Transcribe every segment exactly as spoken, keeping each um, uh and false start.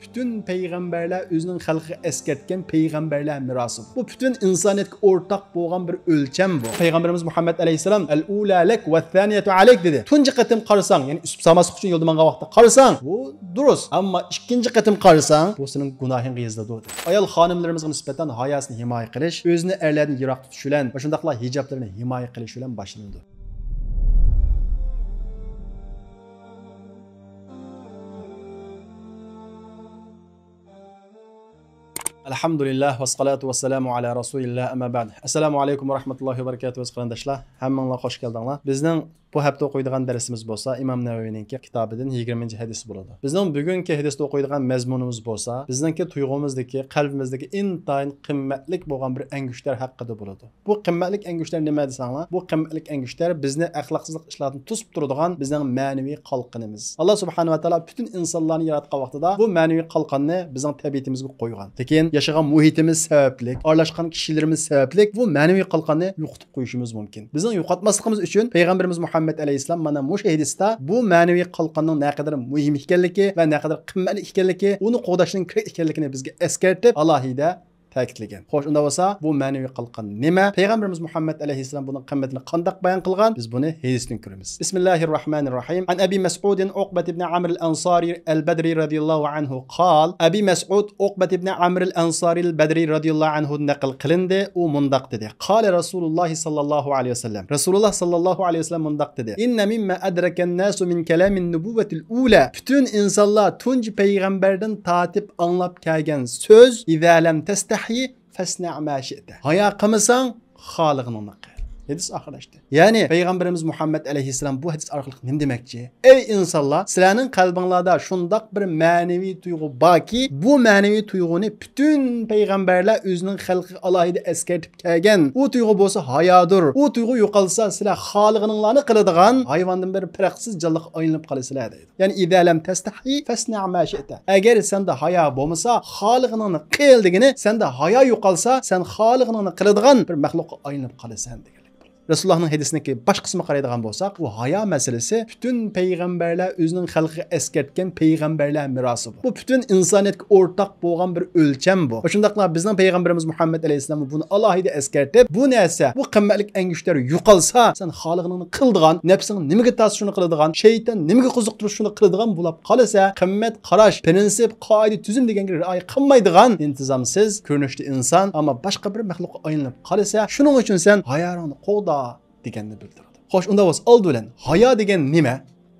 پۈتۈن پەيغەمبەرلەر ئۆزىنىڭ خەلقىگە ئەسكەرتكەن پەيغەمبەرلەر مىراسى. بۇ پۈتۈن ئىنسانىيەتكە ئورتاق بولغان بىر ئۆلچەم بۇ. پەيغەمبىرىمىز مۇھەممەد ئەلەيھىسسالام، «ئەل ئۇلا لەك ۋە سانىيەتۇ ئەلەيك» دېدى. تۇنجى قېتىم قارىساڭ، يەنى ئۈسۈپ سالماسلىق ئۈچۈن يولدا ماڭغان ۋاقىتتا قارىساڭ، بۇ دۇرۇس. ئەمما ئىككىنچى قېتىم قارىساڭ، بۇ سېنىڭ گۇناھىڭغا يېزىلىدۇ، دېدى. ئايال خانىملىرىمىزغا نىسبەتەن ھاياسىنى ھىمايە قىلىش، ئۆزىنى ئەرلەردىن يىراق تۇتۇش بىلەن ۋە شۇنداقلا ھىجابلىرىنى ھىمايە قىلىش بىلەن باشلىنىدۇ. ئەلھەمدۇلىللاھ ۋەسسالاتۇ ۋەسسالامۇ ئەلا رەسۇلىللاھ، ئەمما بەئد. ئەسسالامۇ ئەلەيكۇم ۋە رەھمەتۇللاھى ۋە بەرىكاتۇھ، ئەزىز قېرىنداشلار. ھەممىڭلار خوش كەلدىڭلار. بىزنىڭ بۇ ھەپتە ئوقۇيدىغان دەرسىمىز بولسا ئىمام نەۋەۋىنىڭكى كىتابىدىن يىگىرمىنچى ھەدىس بولىدۇ. بىزنىڭ بۈگۈنكى ھەدىستە ئوقۇيدىغان مەزمۇنىمىز بولسا بىزنىڭكى تۇيغۇمىزدىكى، قەلبىمىزدىكى ئىنتايىن قىممەتلىك بولغان بىر ئەڭگۈشتەر ھەققىدە بولىدۇ. بۇ قىممەتلىك ئەڭگۈشتەر نېمە دېسەڭلار، بۇ قىممەتلىك ئەڭگۈشتەر بىزنى ئەخلاقسىزلىق ئىشلاردىن توسۇپ تۇرىدىغان بىزنىڭ مەنىۋى قالقىنىمىز. ئاللا سۇبھانەھۇ ۋە تائالا پۈتۈن ئىنسانلارنى ياراتقان ۋاقتىدا بۇ مەنىۋى قالقاننى بىزنىڭ تەبىئىتىمىزگە قويغان. لېكىن ياشىغان مۇھىتىمىز سەۋەبلىك، ئارىلاشقان كىشىلىرىمىز سەۋەبلىك بۇ مەنىۋى قالقاننى يوقىتىپ قويۇشىمىز مۇمكىن. بىزنىڭ يوقاتماسلىقىمىز ئۈچۈن پەيغەمبىرىمىز مۇھەممەد ئەلەيھىسسالام مانا مۇشۇ ھەدىستە بۇ مەنىۋى قالقاننىڭ نەقەدەر مۇھىم ئىكەنلىكى ۋە نەقەدەر قىممەتلىك ئىكەنلىكى، ئۇنى قوغداشنىڭ كېرەك ئىكەنلىكىنى بىزگە ئەسكەرتىپ، ئالاھىدە تەكىتلىگەن. خوش، ئۇنداق بولسا، بۇ مەنىۋى قالقان نېمە؟ پەيغەمبىرىمىز مۇھەممەد ئەلەيھىسسالام بۇنىڭ قىممىتىنى قانداق بايان قىلغان؟ بىز بۇنى ھەدىستىن كۆرىمىز. بىسمىللاھىر راھمانىر راھىم. عن أبي مسعود عقبة بن عمرو الأنصاري البدري رضي الله عنه قال. ئەبى مەسئۇد ئوقبەت ئىبنى ئەمر ئەل ئەنسارى ئەل بەدرى رازىياللاھۇ ئەنھۇدىن نەقىل قىلىندى. ئۇ مۇنداق دېدى. قال رسول الله صلى الله عليه وسلم. رسولۇللا ساللاللاھۇ ئەلەيھى ۋەسەللەم مۇنداق دېدى. إن مما أدرك الناس من كلام النبوة الأولى. پۈتۈن ئىنسانلار تۇنجى پەيغەمبەردىن تارتىپ ئاڭلاپ كەلگەن سۆز، إذا لم تستحي فاصنع ما شئت. ھايا قىلمىساڭ، خالىغىنىڭنى قىل. ھەدىس ئاخىرلاشتى. يەنى پەيغەمبىرىمىز مۇھەممەد ئەلەيھىسسالام بۇ ھەدىس ئارقىلىق نېمە دېمەكچى؟ ئەي ئىنسانلار، سىلەرنىڭ قەلبىڭلاردا شۇنداق بىر مەنىۋى تۇيغۇ باركى، بۇ مەنىۋى تۇيغۇنى پۈتۈن پەيغەمبەرلەر ئۆزىنىڭ خەلقىگە ئالاھىدە ئەسكەرتىپ كەلگەن. ئۇ تۇيغۇ بولسا ھايادۇر. ئۇ تۇيغۇ يوقالسا، سىلەر خالىغىنىڭلارنى قىلىدىغان، ھايۋاندىن بىر پەرقسىز جانلىققا ئايلىنىپ قالىسىلەر دەيدۇ. يەنى إذا لم تستحي فاصنع ما شئت. ئەگەر سەندە ھايا بولمىسا، خالىغىنىڭنى قىل دېگىنى، سەندە ھايا يوقالسا، سەن خالىغىنىڭنى قىلىدىغان بىر مەخلۇققا ئايلىنىپ قالىسەن دېگەنلىك. رەسۇلۇللاھنىڭ ھەدىسىنىڭكى باش قىسمىغا قارايدىغان بولساق، بۇ ھايا مەسىلىسى پۈتۈن پەيغەمبەرلەر ئۆزىنىڭ خەلقىگە ئەسكەرتكەن پەيغەمبەرلەر مىراسى بۇ. بۇ پۈتۈن ئىنسانىيەتكە ئورتاق بولغان بىر ئۆلچەم بۇ. ۋە شۇنداقلا بىزنىڭ پەيغەمبىرىمىز مۇھەممەد ئەلەيھىسسالام بۇنى ئالاھىدە ئەسكەرتىپ، بۇ نەرسە، بۇ قىممەتلىك ئەڭگۈشتەر يوقالسا، سەن خالىغىنىڭنى قىلىدىغان، نەپسىڭ نېمىگە تارتسا شۇنى قىلىدىغان، شەيتان نېمىگە قىزىقتۇرسا شۇنى قىلىدىغان بولاپ قالىسەن، قىممەت قاراش، پىرىنسىپ، قائىدە، تۈزۈم دېگەنگە رىئايە قىلمايدىغان ئىنتىزامسىز كۆرۈنۈشتە ئىنسان، ئەمما باشقا بىر مەخلۇققا ئايلىنىپ قالىسەن، شۇنىڭ ئۈچۈن سەن ھاياڭنى قوغدا دېگەننى بىلدۈرىدۇ. خوش، ئۇنداق بولسا ئالدى بىلەن ھايا دېگەن نېمە؟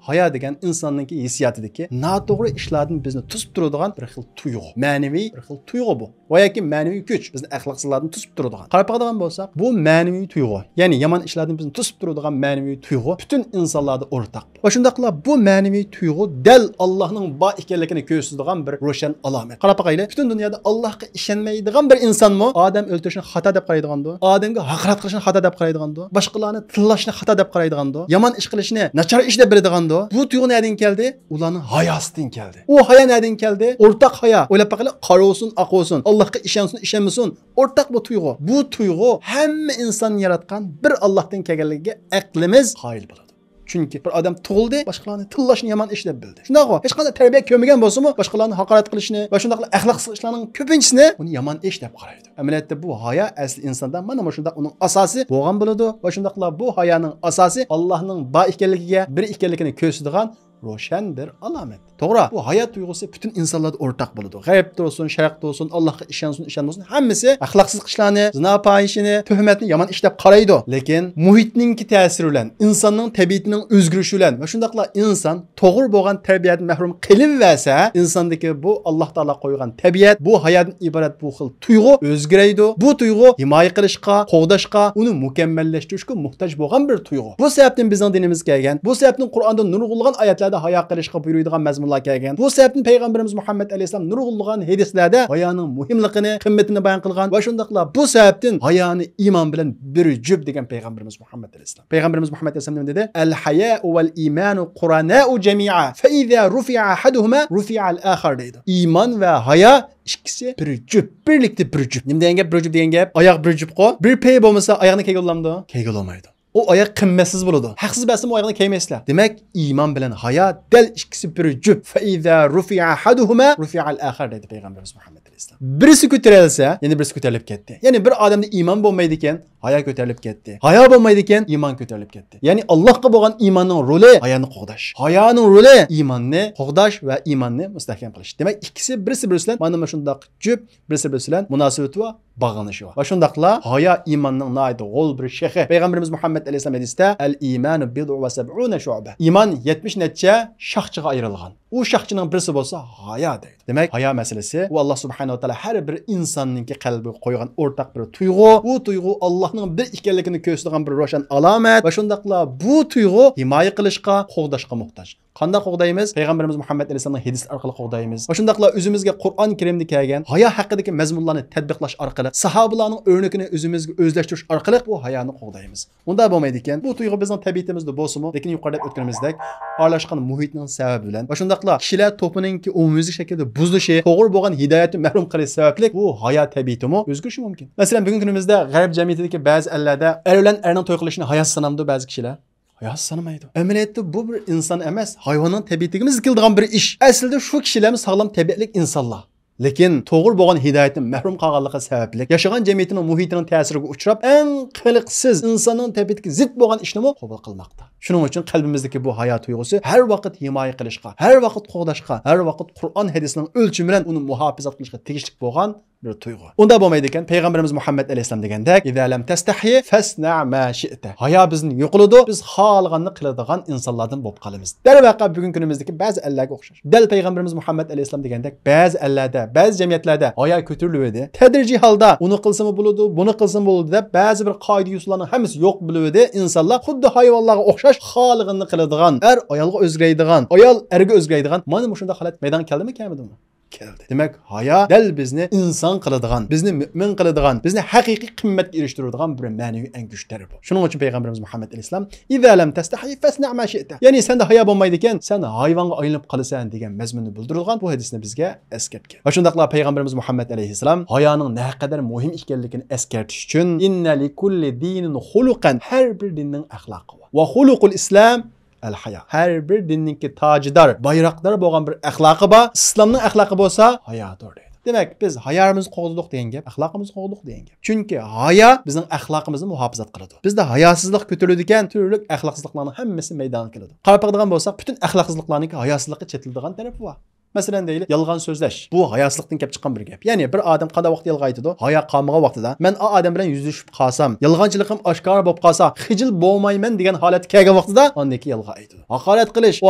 ھايا دېگەن ئىنساننىڭكى ھېسسىياتىدىكى ناتوغرا ئىشلاردىن بىزنى توسۇپ تۇرىدىغان بىر خىل تۇيغۇ. مەنىۋى بىر خىل تۇيغۇ بۇ. ۋە ياكى مەنىۋى كۈچ بىزنى ئەخلاقسىزلاردىن توسۇپ تۇرىدىغان. قاراپ باقىدىغان بولساق، بۇ مەنىۋى تۇيغۇ، يەنى يامان ئىشلاردىن بىزنى توسۇپ تۇرىدىغان مەنىۋى تۇيغۇ پۈتۈن ئىنسانلاردا ئورتاق. ۋە شۇنداقلا بۇ مەنىۋى تۇيغۇ دەل ئاللاھنىڭ بار ئىكەنلىكىنى كۆرسىتىدىغان بىر روشەن ئالامەت. قاراپ باقايلى، پۈتۈن دۇنيادا ئاللاھقا ئىشەنمەيدىغان بىر ئىنسانمۇ ئادەم ئۆلتۈرۈشنى خاتا دەپ قارايدىغاندۇ؟ ئادەمگە ھاقارەت قىلىشنى خاتا دەپ قارايدىغاندۇ؟ باشقىلارنى تىللاشنى خاتا دەپ قارايدىغاندۇ؟ يامان ئىش قىلىشنى ناچار ئىش دەپ بىلىدىغاندۇ؟ بۇ تۇيغۇ نەدىن كەلدى؟ ئۇلارنىڭ ھاياسىدىن كەلدى. ئۇ ھايا نەدىن كەلدى؟ ئورتاق ھايا. ئويلاپ باقىلى، قارا بولسۇن، ئاق بولسۇن، ئاللاھقا ئىشەنسۇن، ئىشەنمىسۇن، ئورتاق بۇ تۇيغۇ. بۇ تۇيغۇ ھەممە ئىنساننى ياراتقان بىر ئاللاھتىن كەلگەنلىكىگە ئەقلىمىز قايىل بولىدۇ. چۈنكى بىر ئادەم تۇغۇلدى، باشقىلارنى تىللاشنى يامان ئىش دەپ بىلدى. شۇنداقغۇ؟ ھېچقانداق تەربىيە كۆرمىگەن بولسىمۇ، باشقىلارنى ھاقارەت قىلىشنى ۋە شۇنداقلا ئەخلاقسىز ئىشلارنىڭ كۆپىنچىسىنى ئۇنى يامان ئىش دەپ قارايدۇ. ئەمەلىيەتتە بۇ ھايا ئەسلى ئىنساندا مانا مۇشۇنداق ئۇنىڭ ئاساسى بولغان بولىدۇ ۋە شۇنداقلا بۇ ھايانىڭ ئاساسى ئاللاھنىڭ بار ئىكەنلىكىگە، بىر ئىكەنلىكىنى كۆرسىتىدىغان روشەن بىر ئالامەت. توغرا، بۇ ھايا تۇيغۇسى پۈتۈن ئىنسانلاردا ئورتاق بولىدۇ. غەربتە بولسۇن، شەرقتە بولسۇن، ئاللاھقا ئىشەنسۇن، ئىشەنمىسۇن، ھەممىسى ئەخلاقسىزلىق ئىشلارنى، زىنا، پاھىشىنى، تۆھمەتنى يامان ئىش دەپ قارايدۇ. لېكىن مۇھىتنىڭكى تەسىرى بىلەن، ئىنساننىڭ تەبىئىتىنىڭ ئۆزگىرىشى بىلەن ۋە شۇنداقلا ئىنسان توغرا بولغان تەربىيەدىن مەھرۇم قېلىۋەرسە، ئىنساندىكى بۇ ئاللاھ تائالا قويغان تەبىئەت، بۇ ھايادىن ئىبارەت بۇ خىل تۇيغۇ ئۆزگىرەيدۇ. بۇ تۇيغۇ ھىمايە قىلىشقا، قوغداشقا، ئۇنى مۇكەممەللەشتۈرۈشكە موھتاج بولغان بىر تۇيغۇ. بۇ سەۋەبتىن بىزنىڭ دىنىمىز كەلگەن. بۇ سەۋەبتىن قۇرئاندا نۇرغۇنلىغان ئايەتلەردە ھايا قىلىشقا بۇيرۇيدىغان مەزمۇنلار كەلگەن. بۇ سەۋەبتىن پەيغەمبىرىمىز مۇھەممەد ئەلەيھىسسالام نۇرغۇنلىغان ھەدىسلەردە ھايانىڭ مۇھىملىقىنى، قىممىتىنى بايان قىلغان ۋە شۇنداقلا بۇ سەۋەبتىن ھايانى ئىمان بىلەن بىر جۈپ دېگەن پەيغەمبىرىمىز مۇھەممەد ئەلەيھىسسالام. پەيغەمبىرىمىز مۇھەممەد ئەلەيھىسسالام نېمە دېدى؟ الحياء والإيمان قرناء جميعا، فإذا رفع أحدهما رفع الآخر دەيدۇ. ئىمان ۋە ھايا ئىككىسى بىر جۈپ، بىرلىكتە بىر جۈپ. نېمە دېگەن گەپ؟ بىر جۈپ دېگەن گەپ، ئاياغ بىر جۈپقۇ. بىر پېيى بولمىسا، ئاياغنى كىيگىلى بولامدۇ؟ كىيگىلى بولمايدۇ. ئۇ ئاياغ قىممەتسىز بولىدۇ. ھەقسىز بەرسىمۇ ئاياغنى كىيمەيسىلەر. دېمەك، ئىمان بىلەن ھايا دەل ئىككىسى بىر جۈپ. فَإِذَا رُفِعَ أَحَدُهُمَا رُفِعَ الْآخَرُ دەيدۇ پەيغەمبىرىمىز مۇھەممەد ئەلەيھىسسالام. بىرسى كۆتۈرۈلسە، يەنە بىرسى كۆتۈرۈلۈپ كەتتى. يەنى بىر ئادەمدە ئىمان بولمايدىكەن، ھايا كۆتۈرۈلۈپ كەتتى. ھايا بولمايدىكەن، ئىمان كۆتۈرۈلۈپ كەتتى. يەنى ئاللاھقا بولغان ئىماننىڭ رولى ھايانى قوغداش. ھايانىڭ رولى ئىماننى قوغداش ۋە ئىماننى مۇستەھكەم قىلىش. دېمەك، ئىككىسى بىرسى بىرسى بىلەن مانا مۇشۇنداق جۈپ، بىرسى بىرسى بىلەن مۇناسىۋىتى بار، باغلىنىشى بار. ۋە شۇنداقلا ھايا ئىماننىڭ ناھايىتى غول بىر شېخى. پەيغەمبىرىمىز مۇھەممەد ئەلەيھىسسالام ھەدىستە، «الْإِيمَانُ بِضْعٌ وَسَبْعُونَ شُعْبَةً». ئىمان يەتمىش نەچچە شاخچىغا ئايرىلغان. ئۇ شاخچىنىڭ بىرسى بولسا ھايا دەيدۇ. دېمەك، ھايا مەسىلىسى، ئۇ ئاللا سۇبھانەھۇ ۋە تائالا ھەر بىر ئىنساننىڭكى قەلبىگە قويغان ئورتاق بىر تۇيغۇ. بۇ تۇيغۇ ئاللانىڭ بىر ئىكەنلىكىنى كۆرسىتىدىغان بىر روشەن ئالامەت. ۋە شۇنداقلا بۇ تۇيغۇ ھىمايە قىلىشقا، قوغداشقا موھتاج. قانداق قوغدايمىز؟ پەيغەمبىرىمىز مۇھەممەد ئەلەيھىسسالامنىڭ ھەدىسى ئارقىلىق قوغدايمىز. ۋە شۇنداقلا ئۆزىمىزگە قۇرئان كەرىمدە كەلگەن ھايا ھەققىدىكى مەزمۇنلارنى تەتبىقلاش ئارقىلىق، ساھابىلارنىڭ ئۆرنىكىنى ئۆزىمىزگە ئۆزلەشتۈرۈش ئارقىلىق بۇ ھايانى قوغدايمىز. ئۇنداق بولمايدىكەن. بۇ تۇيغۇ بىزنىڭ تەبىئىتىمىزدە بولسىمۇ، لېكىن يۇقىرىدا دەپ ئۆتكىنىمىزدەك، ئارىلاشقان مۇھىتنىڭ سەۋەبى بىلەن ۋە شۇنداقلا كىشىلەر توپىنىڭكى ئومۇميۈزلۈك شەكىلدە بۇزۇلۇشى، توغرا بولغان ھىدايەتتىن مەھرۇم قېلىش سەۋەبلىك بۇ ھايا تەبىئىتىمۇ ئۆزگىرىشى مۇمكىن. مەسىلەن، بۈگۈنكى كۈنىمىزدە غەرب جەمئىيىتىدىكى بەزى ئەللەردە ئەر بىلەن ئەرنىڭ توي قىلىشىنى ھاياسىز سانامدۇ بەزى كىشىلەر؟ ھاياسىز سانىمايدۇ. ئەمەلىيەتتە بۇ بىر ئىنسان ئەمەس، ھايۋاننىڭ تەبىئىتىگە زىت كېلىدىغان بىر ئىش. ئەسلىدە شۇ كىشىلەرمۇ ساغلام تەبىئەتلىك ئىنسانلار. لېكىن توغرا بولغان ھىدايەتتىن مەھرۇم قالغانلىقى سەۋەبلىك، ياشىغان جەمئىيىتىنىڭ مۇھىتىنىڭ تەسىرىگە ئۇچراپ، ئەڭ قىلىقسىز، ئىنساننىڭ تەبىئىتىگە زىت بولغان ئىشنىمۇ قوبۇل قىلماقتا. شۇنىڭ ئۈچۈن قەلبىمىزدىكى بۇ ھايا تۇيغۇسى ھەر ۋاقىت ھىمايە قىلىشقا، ھەر ۋاقىت قوغداشقا، ھەر ۋاقىت قۇرئان ھەدىسنىڭ ئۆلچىمى بىلەن ئۇنى مۇھاپىزەت قىلىشقا تېگىشلىك بولغان بىر تۇيغۇ. ئۇنداق بولمايدىكەن. پەيغەمبىرىمىز مۇھەممەد ئەلەيھىسسالام دېگەندەك، «إذا لم تستحي فاصنع ما شئت». ھايا بىزدىن يوقىلىدۇ، بىز خالىغاننى قىلىدىغان ئىنسانلاردىن بولۇپ قالىمىز. دەرۋەقە، بۈگۈنكى كۈنىمىزدىكى بەزى ئەللەرگە ئوخشاش. دەل پەيغەمبىرىمىز مۇھەممەد ئەلەيھىسسالام دېگەندەك، بەزى ئەللەردە، بەزى جەمئىيەتلەردە ھايا كۆتۈرۈلۈۋىدى. تەدرىجىي ھالدا ئۇنى قىلسىمۇ بولىدۇ، بۇنى قىلسىمۇ بولىدۇ دەپ، بەزى بىر قائىدە-يوسۇنلارنىڭ ھەممىسى يوق بولۇۋىدى. ئىنسانلار خۇددى ھايۋانلارغا ئوخشاش خالىغىنىنى قىلىدىغان، ئەر ئايالغا ئۆزگىرەيدىغان، ئايال ئەرگە ئۆزگىرەيدىغان، مانا مۇشۇنداق ھالەت مەيدانغا كەلدىمۇ، كەلمىدىمۇ؟ كەلدى. دېمەك، ھايا دەل بىزنى ئىنسان قىلىدىغان، بىزنى مۆمىن قىلىدىغان، بىزنى ھەقىقىي قىممەتكە ئېرىشتۈرىدىغان بىر مەنىۋى ئەڭگۈشتەر بۇ. شۇنىڭ ئۈچۈن پەيغەمبىرىمىز مۇھەممەد ئەلەيھىسسالام، «إذا لم تستحي فاصنع ما شئت». يەنى سەندە ھايا بولمايدىكەن، سەن ھايۋانغا ئايلىنىپ قالىسەن دېگەن مەزمۇننى بىلدۈرىدىغان بۇ ھەدىسنى بىزگە ئەسكەرتكەن. ۋە شۇنداقلا پەيغەمبىرىمىز مۇھەممەد ئەلەيھىسسالام ھايانىڭ نەقەدەر مۇھىم ئىكەنلىكىنى ئەسكەرتىش ئۈچۈن، «إن لكل دين خلقا». ھەر بىر دىننىڭ ئەخلاقى بار. «وخلق الإسلام الحياء». ھەر بىر دىننىڭكى تاجىدار، بايراقدار بولغان بىر ئەخلاقى بار. ئىسلامنىڭ ئەخلاقى بولسا ھايادۇر دەيدۇ. دېمەك، بىز ھايامىزنى قوغدىدۇق دېگەن گەپ، ئەخلاقىمىزنى قوغدىدۇق دېگەن گەپ. چۈنكى ھايا بىزنىڭ ئەخلاقىمىزنى مۇھاپىزەت قىلىدۇ. بىزدە ھاياسىزلىق كۆتۈرۈلىدىكەن، تۈرلۈك ئەخلاقسىزلىقلارنىڭ ھەممىسى مەيدانغا كېلىدۇ. قاراپ باقىدىغان بولساق، پۈتۈن ئەخلاقسىزلىقلارنىڭكى ھاياسىزلىققا چېتىلىدىغان تەرىپى بار. مەسىلەن دەيلى، يالغان سۆزلەش. بۇ ھاياسىزلىقتىن كېلىپ چىققان بىر گەپ. يەنى بىر ئادەم قانداق ۋاقىتتا يالغان ئېيتىدۇ؟ ھايا قالمىغان ۋاقتىدا، مەن ئا ئادەم بىلەن يۈزلىشىپ قالسام، يالغانچىلىقىم ئاشكارا بولۇپ قالسا، خىجىل بولمايمەن دېگەن ھالەتكە كەلگەن ۋاقتىدا، ئاندىن كېيىن يالغان ئېيتىدۇ. ھاقارەت قىلىش، ئۇ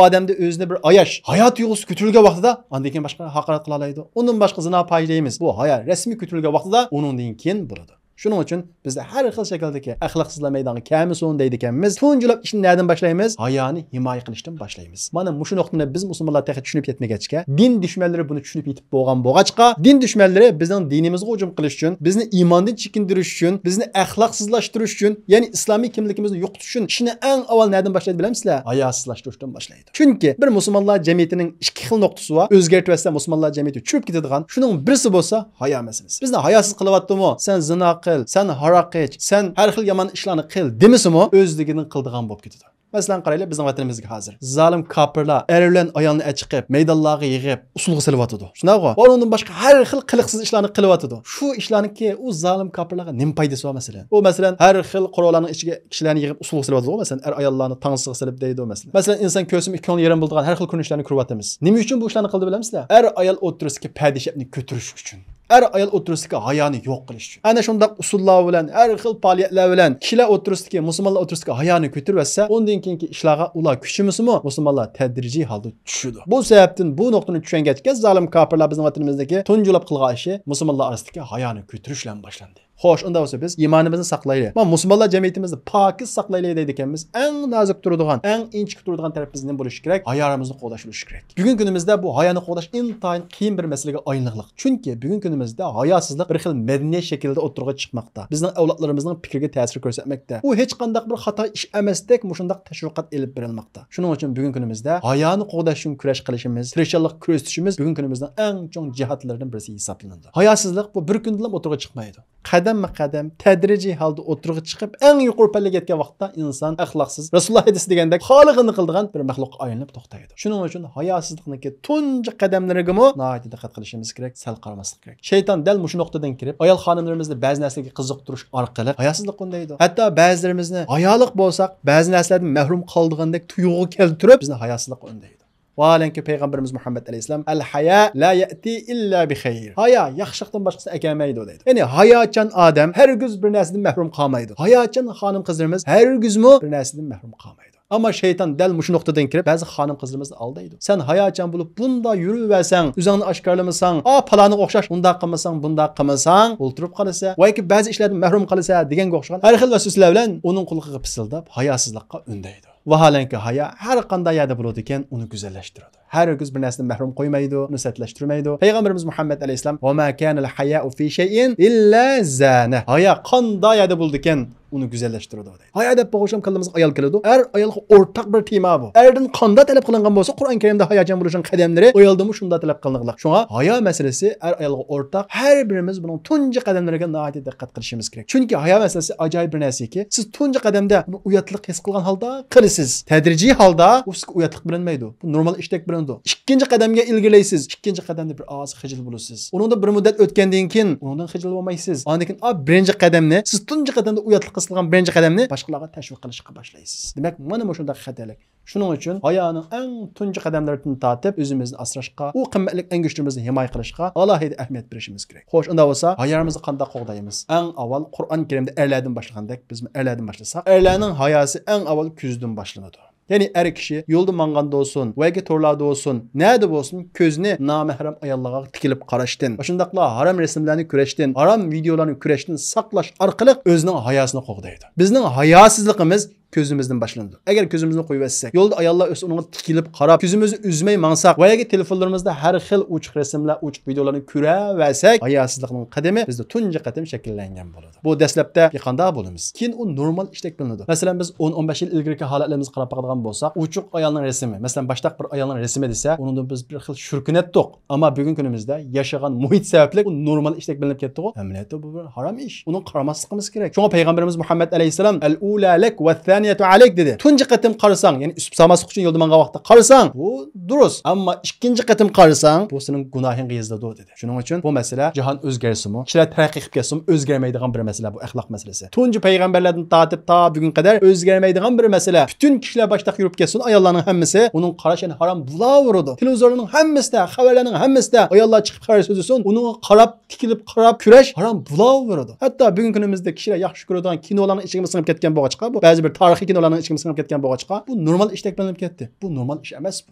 ئادەمدە ئۆزىنى بىر ئاياش، ھايا تۇيغۇسى كۆتۈرۈلگەن ۋاقتىدا، ئاندىن كېيىن باشقا ھاقارەت قىلالايدۇ. ئۇندىن باشقا زىنا پاھىشە دەيمىز. بۇ ھايا رەسمىي كۆتۈرۈلگەن ۋاقتىدا، ئۇنىڭدىن كېيىن بولىدۇ. شۇنىڭ ئۈچۈن بىزدە ھەر خىل شەكىلدىكى ئەخلاقسىزلار مەيدانغا كەلمىسۇن دەيدىكەنمىز. تۇنجىلاپ ئىشنى نەدىن باشلايمىز؟ ھايانى ھىمايە قىلىشتىن باشلايمىز. مانا مۇشۇ نۇقتىنى بىز مۇسۇلمانلار تېخى چۈشىنىپ يەتمىگەچكە، دىن دۈشمەنلىرى بۇنى چۈشىنىپ يېتىپ بولغان بولغاچقا، دىن دۈشمەنلىرى بىزنىڭ دىنىمىزغا ھۇجۇم قىلىش ئۈچۈن، بىزنى ئىماندىن چېكىندۈرۈش ئۈچۈن، بىزنى ئەخلاقسىزلاشتۇرۇش ئۈچۈن، يەنى ئىسلامىي كىملىكىمىزنى يوقىتىش ئۈچۈن ئىشنى ئەڭ ئاۋۋال نەدىن باشلايدۇ بىلەمسىلەر؟ ھاياسىزلاشتۇرۇشتىن باشلايدۇ. چۈنكى بىر مۇسۇلمانلار جەمئىيىتىنىڭ ئىككى خىل نۇقتىسى بار. ئۆزگەرتىۋەتسە مۇسۇلمانلار جەمئىيىتى چۈشۈپ كېتىدىغان. شۇنىڭ بىرسى بولسا ھايا مەسىلىسى. بىزنى ھاياسىز قىلىۋاتتىمۇ، سەن زىنا قىل، سەن ھاراق ئىچ، سەن ھەر خىل يامان ئىشلارنى قىل دېمىسىمۇ، ئۆزلۈكىدىن قىلىدىغان بولۇپ كېتىدۇ. مەسىلەن، قارايلى، بىزنىڭ ۋەتىنىمىزگە ھازىر زالىم كاپىرلار ئەر بىلەن ئايالنى ئەچىقىپ، مەيدانلارغا يىغىپ، ئۇسسۇلغا سېلىۋاتىدۇ. شۇنداقغۇ؟ ئۇنىڭدىن باشقا ھەر خىل قىلىقسىز ئىشلارنى قىلىۋاتىدۇ. شۇ ئىشلارنىڭكى ئۇ زالىم كاپىرلارغا نېمە پايدىسى بار مەسىلەن؟ ئۇ مەسىلەن، ھەر خىل قوراللارنىڭ ئىچىگە كىشىلەرنى يىغىپ ئۇسسۇلغا سېلىۋاتىدۇ، مەسىلەن، ئەر ئاياللارنى تاڭسىغا سېلىپ دەيدۇ، مەسىلەن. مەسىلەن، ئىنسان كۆرسىمۇ ئىككى كۆڭلى يېرىم بولىدىغان ھەر خىل كۆرۈنۈشلەرنى كۆرۈۋاتىمىز. نېمە ئۈچۈن بۇ ئىشلارنى قىلىدۇ بىلەمسىلەر؟ ئەر ئايال ئوتتۇرىسىدىكى پەردىشەپنى كۆتۈرۈش ئۈچۈن. ئەر ئايال ئوتتۇرىسىدىكى ھايانى يوق قىلىش ئۈچۈن. ئەنە شۇنداق ئۇسۇللار بىلەن، ھەر خىل پائالىيەتلەر بىلەن كىشىلەر ئوتتۇرىسىدىكى، مۇسۇلمانلار ئوتتۇرىسىدىكى ھايانى كۆتۈرۈۋەتسە، ئۇندىن كېيىنكى ئىشلارغا ئۇلار كۈچىمىسىمۇ، مۇسۇلمانلار تەدرىجىي ھالدا چۈشىدۇ. بۇ سەۋەبتىن بۇ نۇقتىنى چۈشەنگەچكە، زالىم كاپىرلار بىزنىڭ ۋەتىنىمىزدىكى تۇنجىلاپ قىلغان ئىشى مۇسۇلمانلار ئارىسىدىكى ھايانى كۆتۈرۈش بىلەن باشلاندى. خوش، ئۇنداق بولسا بىز ئىمانىمىزنى ساقلايلى. مانا مۇسۇلمانلار جەمئىيىتىمىزنى پاكىز ساقلايلى دەيدىكەنمىز. ئەڭ نازۇك تۇرىدىغان، ئەڭ ئىنچىكە تۇرىدىغان تەرىپىمىز نېمە بولۇشى كېرەك؟ ھايالىرىمىزنى قوغداش بولۇشى كېرەك. بۈگۈنكى كۈنىمىزدە بۇ ھايانى قوغداش ئىنتايىن قىيىن بىر مەسىلىگە ئايلىنىقلىق. چۈنكى بۈگۈنكى كۈنىمىزدە ھاياسىزلىق بىر خىل مەدەنىيەت شەكلىدە ئوتتۇرىغا چىقماقتا. بىزنىڭ ئەۋلادلىرىمىزنىڭ پىكرىگە تەسىر كۆرسەتمەكتە. ئۇ ھېچقانداق بىر خاتا ئىش ئەمەستەك مۇشۇنداق تەشۋىقات ئېلىپ بېرىلماقتا. شۇنىڭ ئۈچۈن بۈگۈنكى كۈنىمىزدە ھايانى قوغداش ئۈچۈن كۈرەش قىلىشىمىز، تىرىشچانلىق كۆرسىتىشىمىز بۈگۈنكى كۈنىمىزنىڭ ئەڭ چوڭ جىھادلىرىدىن بىرسى ھېسابلىنىدۇ. ھاياسىزلىق بۇ بىر كۈندىلا ئوتتۇرىغا چىقمايدۇ. قەدەم ھەممە قەدەم تەدرىجىي ھالدا ئوتتۇرىغا چىقىپ، ئەڭ يۇقىرى پەللىگە يەتكەن ۋاقىتتا ئىنسان ئەخلاقسىز، رەسۇلۇللا ھەدىسى دېگەندەك، خالىغىنىنى قىلىدىغان بىر مەخلۇققا ئايلىنىپ توختايدۇ. شۇنىڭ ئۈچۈن ھاياسىزلىقنىڭكى تۇنجى قەدەملىرىگىمۇ ناھايىتى دىققەت قىلىشىمىز كېرەك، سەل قارىماسلىق كېرەك. شەيتان دەل مۇشۇ نۇقتىدىن كىرىپ، ئايال خانىملىرىمىزنى بەزى نەرسىلەرگە قىزىقتۇرۇش ئارقىلىق ھاياسىزلىققا ئۈندەيدۇ. ھەتتا بەزىلىرىمىزنى ھايالىق بولساق، بەزى نەرسىلەردىن مەھرۇم قالىدىغاندەك تۇيغۇ كەلتۈرۈپ، بىزنى ھاياسىزلىققا ئۈندەيدۇ. ۋاھالەنكى، پەيغەمبىرىمىز مۇھەممەد ئەلەيھىسسالام، «ئەل ھايا لا يەتى ئىللا بى خەير»، ھايا ياخشىلىقتىن باشقىسىنى ئەكەلمەيدۇ دەيدۇ. يەنى ھاياچان ئادەم ھەرگىز بىر نەرسىدىن مەھرۇم قالمايدۇ. ھاياچان خانىم قىزلىرىمىز ھەرگىزمۇ بىر نەرسىدىن مەھرۇم قالمايدۇ. ئەمما شەيتان دەل مۇشۇ نۇقتىدىن كىرىپ، بەزى خانىم قىزلىرىمىزنى ئالدايدۇ. «سەن ھاياچان بولۇپ بۇنداق يۈرۈۋەرسەڭ، ئۆزۈڭنى ئاشكارىلىمىساڭ، ئا، پالانىغا ئوخشاش، ئۇنداق قىلمىساڭ، بۇنداق قىلمىساڭ، ئولتۇرۇپ قالىسەن ۋە ياكى بەزى ئىشلاردىن مەھرۇم قالىسەن» دېگەنگە ئوخشىغان ھەر خىل ۋەسۋەسىلەر بىلەن ئۇنىڭ قۇلىقىغا پىسىلداپ، ھاياسىزلىققا ئۈندەيدۇ. ۋاھالەنكى، ھايا ھەر قانداق يەردە بولىدىكەن، ئۇنى گۈزەللەشتۈرىدۇ. ھەرگىز بىر نەرسىدىن مەھرۇم قويمايدۇ، ئۇنى سەتلەشتۈرمەيدۇ. پەيغەمبىرىمىز مۇھەممەد ئەلەيھىسسالام، «ۋە ما كانەل ھايائۇ فى شەيئىن ئىللا زانە»، ھايا قانداق يەردە بولىدىكەن، ئۇنى گۈزەللەشتۈرىدۇ دەيدۇ. ھايا دەپ بولغۇچىم كاللىمىزغا ئايال كېلىدۇ. ئەر ئايالغا ئورتاق بىر تېما بۇ. ئەردىن قانداق تەلەپ قىلىنغان بولسا، قۇرئان كەرىمدە ھاياچان بولۇشنىڭ قەدەملىرى ئايالدىنمۇ شۇنداق تەلەپ قىلىنغانلىق. شۇڭا ھايا مەسىلىسى ئەر ئايالغا ئورتاق. ھەر بىرىمىز بۇنىڭ تۇنجى قەدەملىرىگە ناھايىتى دىققەت قىلىشىمىز كېرەك. چۈنكى ھايا مەسىلىسى ئاجايىپ بىر نەرسىكى، سىز تۇنجى قەدەمدە بۇنى ئۇياتلىق ھېس قىلغان ھالدا قىلىسىز. تەدرىجىي ھالدا ئۇ سىزگە ئۇياتلىق بىلىنمەيدۇ. بۇ نورمال ئىشتەك بىلىنىدۇ. ئىككىنچى قەدەمگە ئىلگىرىلەيسىز. ئىككىنچى قەدەمدە بىر ئاز خىجىل بولىسىز. ئۇنىڭدىن بىر مۇددەت ئۆتكەندىن كېيىن ئۇنىڭدىن خىجىل بولمايسىز. ئاندىن كېيىن، ئا، بىرىنچى قەدەمنى، سىز تۇنجى قەدەمدە ئۇياتلىق ھېس قىلغان بىرىنچى قەدەمنى باشقىلارغا تەشۋىق قىلىشقا باشلايسىز. دېمەك، مانا مۇشۇنداق خەتەرلىك. شۇنىڭ ئۈچۈن ھايانىڭ ئەڭ تۇنجى قەدەملىرىدىن تارتىپ ئۆزىمىزنى ئاسراشقا، ئۇ قىممەتلىك ئەڭگۈشتىرىمىزنى ھىمايە قىلىشقا ئالاھىدە ئەھمىيەت بېرىشىمىز كېرەك. خوش، ئۇنداق بولسا ھايامىزنى قانداق قوغدايمىز؟ ئەڭ ئاۋۋال قۇرئان كەرىمدە ئەرلەردىن باشلىغاندەك، بىزمۇ ئەرلەردىن باشلىساق، ئەرلەرنىڭ ھاياسى ئەڭ ئاۋۋال كۆزدىن باشلىنىدۇ. يەنى ئەر كىشى يولدا ماڭغاندا بولسۇن، ۋە ياكى تورلاردا بولسۇن، نەدە بولسۇن، كۆزىنى نامەھرەم ئاياللارغا تىكىلىپ قاراشتىن، ئاشۇنداقلا ھارام رەسىملەرنى كۆرۈشتىن، ھارام ۋىدېئولارنى كۆرۈشتىن ساقلاش ئارقىلىق ئۆزىنىڭ ھاياسىنى قوغدايدۇ. بىزنىڭ ھاياسىزلىقىمىز كۆزىمىزدىن باشلىنىدۇ. ئەگەر كۆزىمىزنى قويۇۋەتسەك، يولدا ئاياللار ئۆتسە ئۇنىڭغا تىكىلىپ قاراپ، كۆزىمىزنى ئۈزمەي ماڭساق ۋە ياكى تېلېفونلىرىمىزدا ھەر خىل ئوچۇق رەسىملەر، ئوچۇق ۋىدېئولارنى كۆرۈۋەرسەك، ھاياسىزلىقنىڭ قەدىمى بىزدە تۇنجى قېتىم شەكىللەنگەن بولىدۇ. بۇ دەسلەپتە بىر قانداق بولىمىز؟ كېيىن ئۇ نورمال ئىشتەك بىلىنىدۇ. مەسىلەن، بىز ئون، ئون بەش يىل ئىلگىرىكى ھالەتلىرىمىزگە قاراپ باقىدىغان بولساق، ئوچۇق ئايالنىڭ رەسىمى، مەسىلەن، باشتاق بىر ئايالنىڭ رەسىمى دېسە، ئۇنىڭدىن بىز بىر خىل شۈركۈنەتتۇق. ئەمما بۈگۈنكى كۈنىمىزدە ياشىغان مۇھىت سەۋەبلىك ئۇ نورمال ئىشتەك بىلىنىپ كەتتىغۇ. ئەمەلىيەتتە بۇ بىر ھارام ئىش. ئۇنىڭ قارىماسلىقىمىز كېرەك. شۇڭا پەيغەمبىرىمىز مۇھەممەد ئەلەيھىسسالام، «ئەل ئۇلا لەك ۋە سانىيەتۇ ئەلەيك» دېدى. تۇنجى قېتىم قارىساڭ، يەنى ئۈسۈپ سالماسلىق ئۈچۈن يولدا ماڭغان ۋاقىتتا قارىساڭ، بۇ دۇرۇس. ئەمما ئىككىنچى قېتىم قارىساڭ، بۇ سېنىڭ گۇناھىڭغا يېزىلىدۇ، دېدى. شۇنىڭ ئۈچۈن بۇ مەسىلە جاھان ئۆزگەرسىمۇ، كىشىلەر تەرەققىي قىلىپ كەتسىمۇ، ئۆزگەرمەيدىغان بىر مەسىلە بۇ ئەخلاق مەسىلىسى. تۇنجى پەيغەمبەرلەردىن تارتىپ تا بۈگۈنگە قەدەر ئۆزگەرمەيدىغان بىر مەسىلە. پۈتۈن كىشىلەر باشتاق يۈرۈپ كەتسۇن، ئاياللارنىڭ ھەممىسى ئۇنىڭغا قاراش يەنە ھارام بولاۋېرىدۇ. تېلېۋىزورنىڭ ھەممىسىدە، خەۋەرلەرنىڭ ھەممىسىدە ئاياللار چىقىپ خەۋەر سۆزلىسۇن، ئۇنىڭغا قاراپ، تىكىلىپ قاراپ كۈرەش ھارام بولاۋېرىدۇ. ھەتتا بۈگۈنكى كۈنىمىزدە كىشىلەر ياخشى كۆرىدىغان كىنولارنىڭ ئىچىگىمۇ سىڭىپ كەتكەن بولغاچقا، بۇ بەزى بىر تارىخىي كىنولارنىڭ ئىچىگىمۇ سىڭىپ كەتكەن بولغاچقا، بۇ نورمال ئىشتەك بىلىنىپ كەتتى. بۇ نورمال ئىش ئەمەس بۇ.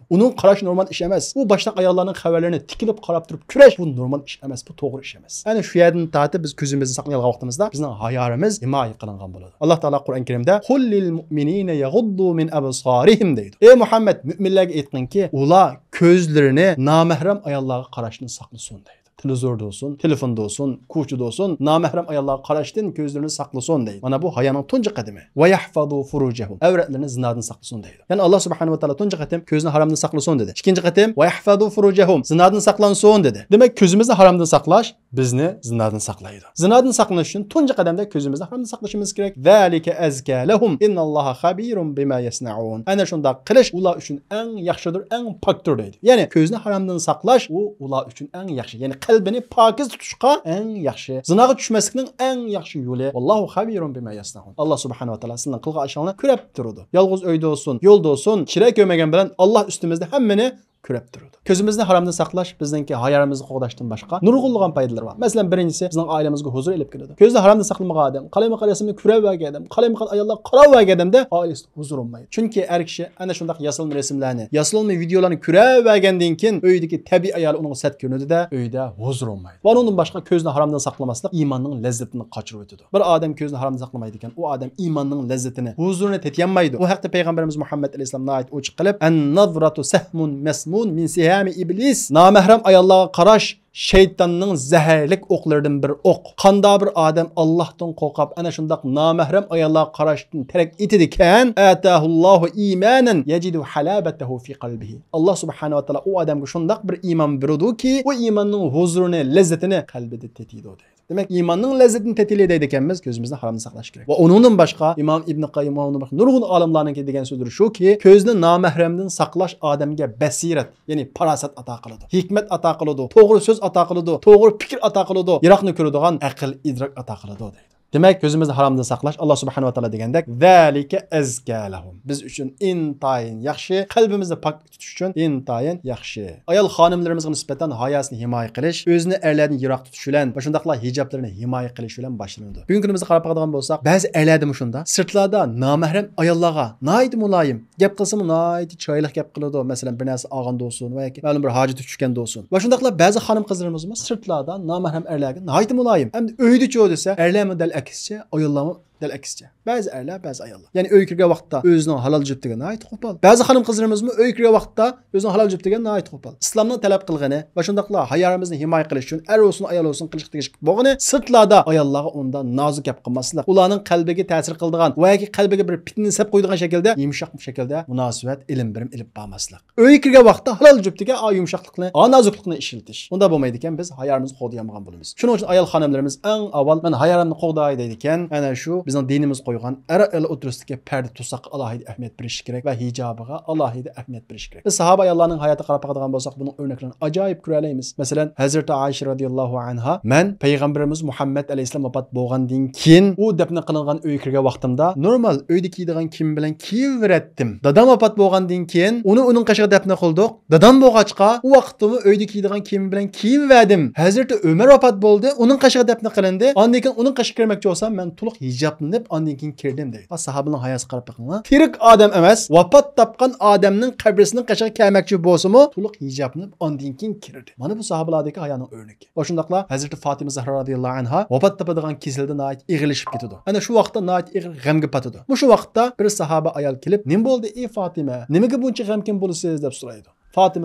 ئۇنىڭغا قاراش نورمال ئىش ئەمەس. ئۇ باشتاق ئاياللارنىڭ خەۋەرلىرىنى تىكىلىپ قاراپ تۇرۇپ كۈرەش، بۇ نورمال ئىش ئەمەس، بۇ توغرا ئىش ئەمەس. ئەنە شۇ يەردىن تارتىپ بىز كۆزىمىزنى ساقلىيالىغان ۋاقتىمىزدا بىزنىڭ ھايالىرىمىز ھىمايە قىلىنغان بولىدۇ. ئاللا تائالا قۇرئان كەرىمدە، «قۇل لىل مۇئمىنىنە يەغۇددۇ مىن ئەبسارىھىم» دەيدۇ. ئەي مۇھەممەد، مۆمىنلەرگە ئېيتقىنكى، ئۇلار كۆزلىرىنى نامەھرەم ئاياللارغا قاراشتىن ساقلىسۇن دەيدۇ. تېلېۋىزوردا بولسۇن، تېلېفوندا بولسۇن، كوچىدا بولسۇن، نامەھرەم ئاياللارغا قاراشتىن كۆزلىرىنى ساقلىسۇن دەيدۇ. مانا بۇ ھايانىڭ تۇنجى قەدىمى. «ۋە يەھفەزۇ فۇرۇجەھۇم»، ئەۋرەتلىرىنى زىنادىن ساقلىسۇن دەيدۇ. يەنى ئاللا سۇبھانەھۇ ۋە تائالا تۇنجى قېتىم كۆزنى ھارامدىن ساقلىسۇن دېدى. ئىككىنچى قېتىم «ۋە يەھفەزۇ فۇرۇجەھۇم»، زىنادىن ساقلانسۇن دېدى. دېمەك، كۆزىمىزنى ھارامدىن ساقلاش بىزنى زىنادىن ساقلايدۇ. زىنادىن ساقلىنىش ئۈچۈن تۇنجى قەدەمدە كۆزىمىزنى ھارامدىن ساقلىشىمىز كېرەك. «زالىكە ئەزكا لەھۇم، ئىننەللاھە خەبىرۇم بىما يەسنەئۇن». ئەنە شۇنداق قىلىش ئۇلار ئۈچۈن ئەڭ ياخشىدۇر، ئەڭ پاكتۇر دەيدۇ. يەنى كۆزنى ھارامدىن ساقلاش، ئۇ ئۇلار ئۈچۈن ئەڭ ياخشى. يەنى قەلبىنى پاكىز تۇتۇشقا ئەڭ ياخشى. زىناغا چۈشمەسلىكنىڭ ئەڭ ياخشى يولى. «ۋاللاھۇ خەبىرۇم بىما يەسنەئۇن». ئاللا سۇبھانەھۇ ۋە تائالا سىزنىڭ قىلغان ئىشىڭلارنى كۆرۈپ تۇرىدۇ. يالغۇز ئۆيدە بولسۇن، يولدا بولسۇن، چىراي كۆرمىگەن بىلەن ئاللا ئۈستىمىزدە ھەممىنى كۆرۈپ تۇرىدۇ. كۆزىمىزنى ھارامدىن ساقلاش بىزنىڭكى ھايالىرىمىزنى قوغداشتىن باشقا نۇرغۇنلىغان پايدىلىرى بار. مەسىلەن، بىرىنچىسى، بىزنىڭ ئائىلىمىزگە ھۇزۇر ئېلىپ كېلىدۇ. كۆزىنى ھارامدىن ساقلىمىغان ئادەم، قالايمىقان رەسىمنى كۆرۈۋەرگەن ئادەم، قالايمىقان ئاياللارغا قاراۋەرگەن ئادەمدە ئائىلىسىدە ھۇزۇر بولمايدۇ. چۈنكى ئەر كىشى ئەنە شۇنداق ياسالما رەسىملەرنى، ياسالما ۋىدېئولارنى كۆرۈۋەرگەندىن كېيىن ئۆيدىكى تەبىئىي ئايالى ئۇنىڭغا سەت كۆرۈنىدۇ-دە، ئۆيدە ھۇزۇر بولمايدۇ. ۋە ئۇنىڭدىن باشقا كۆزنى ھارامدىن ساقلىماسلىق ئىماننىڭ لەززىتىنى قاچۇرۇۋېتىدۇ. بىر ئادەم كۆزىنى ھارامدىن ساقلىمايدىكەن، ئۇ ئادەم ئىماننىڭ لەززىتىنى، ھۇزۇرىنى تېتىيالمايدۇ. بۇ ھەقتە پەيغەمبىرىمىز مۇھەممەد ئەلەيھىسسالام ناھايىتى ئوچۇق قىلىپ، «ئەن نەزرەتۇ سەھمۇن مەسمۇن مىن سىھامى ئىبلىس». نامەھرەم ئاياللارغا قاراش شەيتاننىڭ زەھەرلىك ئوقلىرىدىن بىر ئوق. قانداق بىر ئادەم ئاللاھتىن قورقۇپ، ئەنە شۇنداق نامەھرەم ئاياللارغا قاراشتىن تەرەك ئېتىدىكەن، «ئاتاھۇللاھۇ ئىمانەن يەجىدۇ ھالاۋەتەھۇ فى قەلبىھى». ئاللا سۇبھانەھۇ ۋە تائالا ئۇ ئادەمگە شۇنداق بىر ئىمان بېرىدۇكى، ئۇ ئىماننىڭ ھۇزۇرىنى، لەززىتىنى قەلبىدە تېتىيدۇ، دەيدۇ. دېمەك، ئىماننىڭ لەززىتىنى تېتىيلى دەيدىكەنمىز، كۆزىمىزنى ھارامدىن ساقلاش كېرەك. ۋە ئۇنىڭدىن باشقا ئىمام ئىبن قەييىم ۋە ئۇنىڭدىن باشقا نۇرغۇن ئالىملارنىڭكى دېگەن سۆزلىرى شۇكى، كۆزنى نامەھرەمدىن ساقلاش ئادەمگە بەسىرەت، يەنى پاراسەت ئاتا قىلىدۇ، ھېكمەت ئاتا قىلىدۇ، توغرا سۆز ئاتا قىلىدۇ، توغرا پىكىر ئاتا قىلىدۇ، يىراقنى كۆرىدىغان ئەقىل، ئىدراك ئاتا قىلىدۇ دەيدۇ. دېمەك، كۆزىمىزنى ھارامدىن ساقلاش، ئاللا سۇبھانەھۇ ۋە تائالا دېگەندەك، «ذَلِكَ أَزْكَى لَهُمْ»، بىز ئۈچۈن ئىنتايىن ياخشى، قەلبىمىزنى پاك تۇتۇش ئۈچۈن ئىنتايىن ياخشى. ئايال خانىملىرىمىزغا نىسبەتەن ھاياسىنى ھىمايە قىلىش، ئۆزىنى ئەرلەردىن يىراق تۇتۇش بىلەن ۋە شۇنداقلا ھىجابلىرىنى ھىمايە قىلىش بىلەن باشلىنىدۇ. بۈگۈنكى كۈنىمىزگە قاراپ باقىدىغان بولساق، بەزى ئەرلەردە مۇشۇنداق، سىرتلاردا نامەھرەم ئاياللارغا ناھايىتى مۇلايىم، گەپ قىلسىمۇ ناھايىتى چىرايلىق گەپ قىلىدۇ. مەسىلەن، بىر نەرسە ئالغاندا بولسۇن ۋە ياكى مەلۇم بىر ھاجەت تۈشكەندە بولسۇن. ۋە شۇنداقلا بەزى خانىم قىزلىرىمىزمۇ سىرتلاردا نامەھرەم ئەرلەرگە ناھايىتى مۇلايىم. ئەمدى ئۆيدىچۇ دېسە، ئەرلەرمۇ دەل ئەكسىچە، ئاياللارمۇ دەل ئەكسىچە. بەزى ئەرلەر، بەزى ئاياللار. يەنى ئۆيگە كىرگەن ۋاقىتتا ئۆزىنىڭ ھالال جۈپتىگە ناھايىتى قوپال. بەزى خانىم قىزلىرىمىزمۇ ئۆيگە كىرگەن ۋاقىتتا ئۆزىنىڭ ھالال جۈپتىگە ناھايىتى قوپال. ئىسلامنىڭ تەلەپ قىلغىنى ۋە شۇنداقلا ھايا-ھارىمىزنى ھىمايە قىلىش ئۈچۈن ئەر بولسۇن، ئايال بولسۇن قىلىشقا تېگىشلىك بولغىنى سىرتلاردا ئاياللارغا ئۇنداق نازۇك گەپ قىلماسلىق، ئۇلارنىڭ قەلبىگە تەسىر قىلىدىغان ۋە ياكى قەلبىگە بىر پىتنە سەپ قويىدىغان شەكىلدە يۇمشاق شەكىلدە مۇناسىۋەت، ئېلىم بېرىم ئېلىپ بارماسلىق. ئۆيگە كىرگەن ۋاقىتتا ھالال جۈپتىگە ئا يۇمشاقلىقنى، ئا نازۇكلۇقنى ئىشلىتىش. ئۇنداق بولمايدىكەن، بىز ھايا-ھارىمىزنى قوغدىيالمىغان بولىمىز. شۇنىڭ ئۈچۈن ئايال خانىملىرىمىز ئەڭ ئاۋۋال مەن ھايا-ھارىمنى قوغداي دەيدىكەن، ئەنە شۇ بىزنىڭ دىنىمىز قويغان ئەر ئايال ئوتتۇرىسىدىكى پەردە توساققا ئالاھىدە ئەھمىيەت بېرىش كېرەك ۋە ھىجابىغا ئالاھىدە ئەھمىيەت بېرىش كېرەك. بىز ساھابە ئاياللارنىڭ ھاياتىغا قاراپ باقىدىغان بولساق، بۇنىڭ ئۆرنەكلىرىنى ئاجايىپ كۆرەلەيمىز. مەسىلەن، ھەزرىتى ئائىشە رەزىياللاھۇ ئەنھا، مەن پەيغەمبىرىمىز مۇھەممەد ئەلەيھىسسالام ۋاپات بولغاندىن كېيىن، ئۇ دەپنە قىلىنغان ئۆيگە كىرگەن ۋاقتىمدا نورمال ئۆيدە كىيىدىغان كىيىم بىلەن كىيىۋېرەتتىم. دادام ۋاپات بولغاندىن كېيىن ئۇنى ئۇنىڭ قېشىغا دەپنە قىلدۇق. دادام بولغاچقا، ئۇ ۋاقىتتىمۇ ئۆيدە كىيىدىغان كىيىم بىلەن كىيىنىۋەردىم. ھەزرىتى ئۆمەر ۋاپات بولدى، ئۇنىڭ قېشىغا دەپنە قىلىندى. ئاندىن كېيىن ئۇنىڭ قېشىغا كىرمەكچى بولسام، مەن تولۇق ھىجابلىنىپ، ئاندىن كېيىن كىردىم دەيدۇ. ساھابىنىڭ ھاياسىغا قاراپ بېقىڭلار. تىرىك ئادەم ئەمەس، ۋاپات تاپقان ئادەمنىڭ قەبرىسىنىڭ قېشىغا كەلمەكچى بولسىمۇ، تولۇق ھىجابلىنىپ، ئاندىن كېيىن كىردى. مانا بۇ ساھابىلاردىكى ھايانىڭ ئۆرنىكى. ۋە شۇنداقلا ھەزرىتى فاتىمە زەھرا رەزىياللاھۇ ئەنھا ۋاپات تاپىدىغان كېسىلىدە ناھايىتى ئېغىرلىشىپ كېتىدۇ. ئەنە شۇ ۋاقىتتا ناھايىتى ئېغىر غەمگە پاتىدۇ. مۇشۇ ۋاقىتتا بىر ساھابە ئايال كېلىپ، «نېمە بولدى، ئى فاتىمە؟ نېمىگە بۇنچە غەمكىن بولىسىز؟» دەپ سورايدۇ. فاتىمە